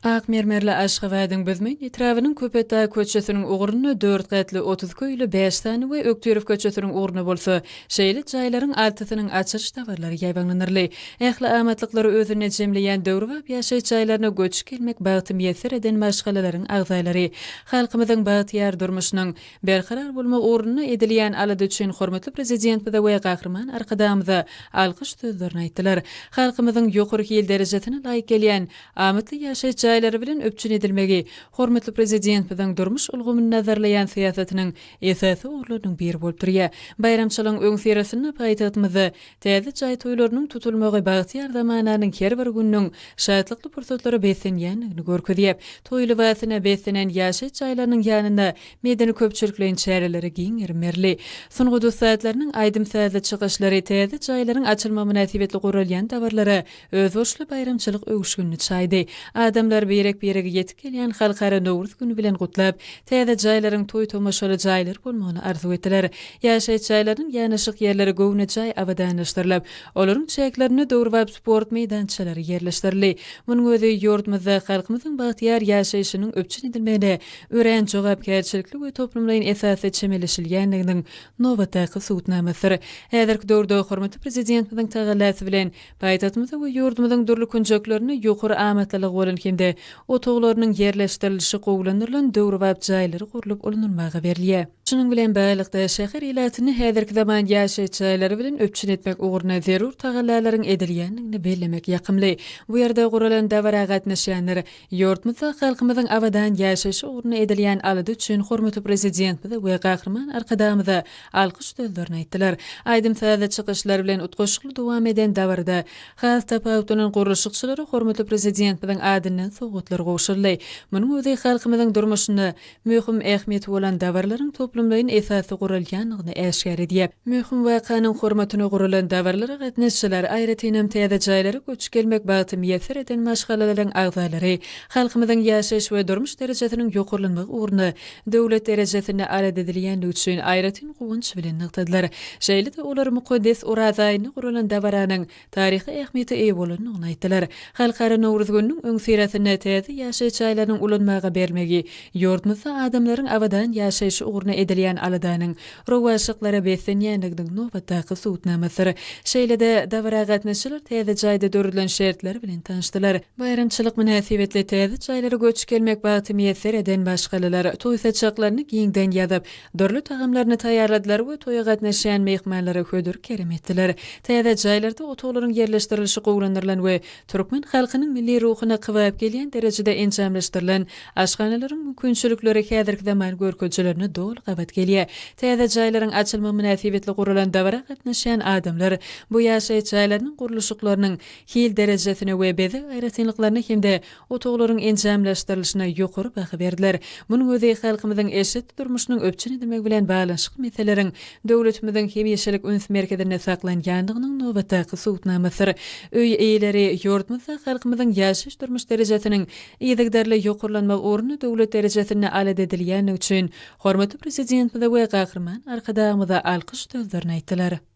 Ak mermerli Aşgabadyň Büzmeýin etrabynyň Köpetdag köçesiniň ugrunda dört gatly 32 öýli bäş sany we Ökdirow köçesiniň ugrunda bolsa şeýle jaýlaryň altysynyň açylyş dabaralary ýaýbaňlanyrly. Ähli amatlyklary özünde jemleýän döwrebap ýaşaýyş jaýlaryna göçüp gelmek bagty miýesser eden maşgalalaryň agzalary halkymyzyň bagtyýar durmuşynyň Berkarar bolmagy ugrunda edilýän alada üçin hormatly Prezidentimize we Gahryman Arkadagymyza alkyş sözlerini aýtdylar. Halkymyzyň ýokary hil derejesine laýyk gelýän amatly ýaşaýyş jaýlary bilen üpjün edilmegi hormatly Prezidentimiziň durmuş ulgamyny nazarlaýan syýasatynyň esasy ugurlarynyň biri bolup durýar. Baýramçylygyň öňüsyrasynda paýtagtymyzda Täze jaý toýlarynyň tutulmagy bagtyýar zamananyň her bir gününiň şatlykly pursatlara beslenýändigini görkezýär. Toý lybasyna beslenen ýaşaýyş jaýlarynyň ýanynda medeni-köpçülikleýin çärelere giň gerim berildi. Sungat ussatlarynyň aýdym-sazly çykyşlary täze jaýlaryň açylmagy mynasybetli guralýan dabaralara özboluşly baýramçylyk öwüşginini çaýdy. Adamlar birek-birege ýetip gelýän Halkara Nowruz güni bilen gutlap, täze jaýlaryň toý-tomaşaly jaýlar bolmagyny arzuw etdiler. Ýaşaýyş jaýlarynyň ýanaşyk ýerleri göwnejaý abadanlaşdyrylyp, olaryň çäklerinde döwrebap sport meýdançalary ýerleşdirildi. Munuň özi ýurdumyzda halkymyzyň bagtyýar ýaşaýşynyň üpjün edilmegine örän jogapkärçilikli we toplumlaýyn esasda çemeleşilýändiginiň nobatdaky subutnamasydyr. Häzirki döwürde hormatly Prezidentimiziň tagallasy bilen Paýtagtymyzda we ýurdumyzyň dürli künjeklerinde ýokary amatlylygy bolan hem-de otaglarynyň ýerleşdirilişi gowulandyrylan döwrebap jaýlar gurlup ulanylmaga berilýär. Şunuň bilen baglylykda, şäher ilatyny häzirki zaman ýaşaýyş jaýlary bilen üpjün etmek ugrunda zerur tagallalaryň edilýändigini bellemek ýakymly. Bu ýerde guralan dabara gatnaşýanlar Ýurdumyzda halkymyzyň abadan ýaşaýşy ugrunda edilýän alada üçin hormatly Prezidentimize we Gahryman Arkadagymyza alkyş sözlerini aýtdylar. Aýdym-sazly çykyşlar bilen utgaşykly dowam eden dabarada has tapawutlanan gurluşykçylara hormatly Prezidentimiziň adyndan sowgatlar gowşuryldy. Munuň özi halkymyzyň durmuşynda möhüm ähmiýeti bolan dabaralaryň toplumlaýyn esasda guralýandygyny äşgär edýär. Möhüm wakanyň hormatyna guralan dabaralara gatnaşyjylar, aýratynam täze jaýlara göçüp gelmek bagty miýesser eden maşgalalaryň agzalary halkymyzyň ýaşaýyş we durmuş derejesiniň ýokarlanmagy ugrunda döwlet derejesinde alada edilýändigi üçin aýratyn guwanç bilen nygtadylar. Şeýle-de olar mukaddes Oraz aýynda guralan dabaranyň taryhy ähmiýete eýe bolandygyny aýtdylar. Halkara Nowruz gününiň öňüsyrasynda täze ýaşaýyş jaýlarynyň ulanmaga berilmegi ýurdumyzda adamlaryň abadan ýaşaýşy ugrunda edilýän aladanyň rowaçlyklara beslenýändiginiň nobatdaky subutnamasydyr. Şeýle-de, dabara gatnaşyjylar täze jaýda döredilen şertler bilen tanyşdylar. Baýramçylyk mynasybetli täze jaýlara göçüp gelmek bagty miýesser eden maşgalalar toý saçaklaryny giňden ýazyp, Dürli tagamlaryny taýýarladylar we toýa gatnaşýan myhmanlara hödür-kerem etdiler. Täze jaýlarda otaglaryň ýerleşdirilişi gowulandyrylan we türkmen halkynyň milli ruhuna kybap gelýän derejede enjamlaşdyrylan aşhanalaryň mümkinçilikleri häzirki zaman görkezijilerine doly gabat gelýär. Täze jaýlaryň açylmagy mynasybetli guralan dabara gatnaşýan adamlar bu ýaşaýyş jaýlarynyň gurluşyklarynyň hil derejesine we bezeg aýratynlyklaryna hem-de otaglaryň enjamlaşdyrylyşyna ýokary baha berdiler. Munuň özi halkymyzyň eşretli durmuşynyň üpjün edilmegi bilen baglanyşykly meseleleriň döwletimiziň hemişelik üns merkezinde saklanýandygynyň nobatdaky subutnamasydyr. Öý eýeleri ýurdumyzda halkymyzyň ýaşaýyş-durmuş derejesiniň yzygiderli ýokarlanmagy ugrunda döwlet derejesinde alada edilýändigi üçin hormatly Prezidentimize we Gahryman Arkadagymyza alkyş sözlerini aýtdylar.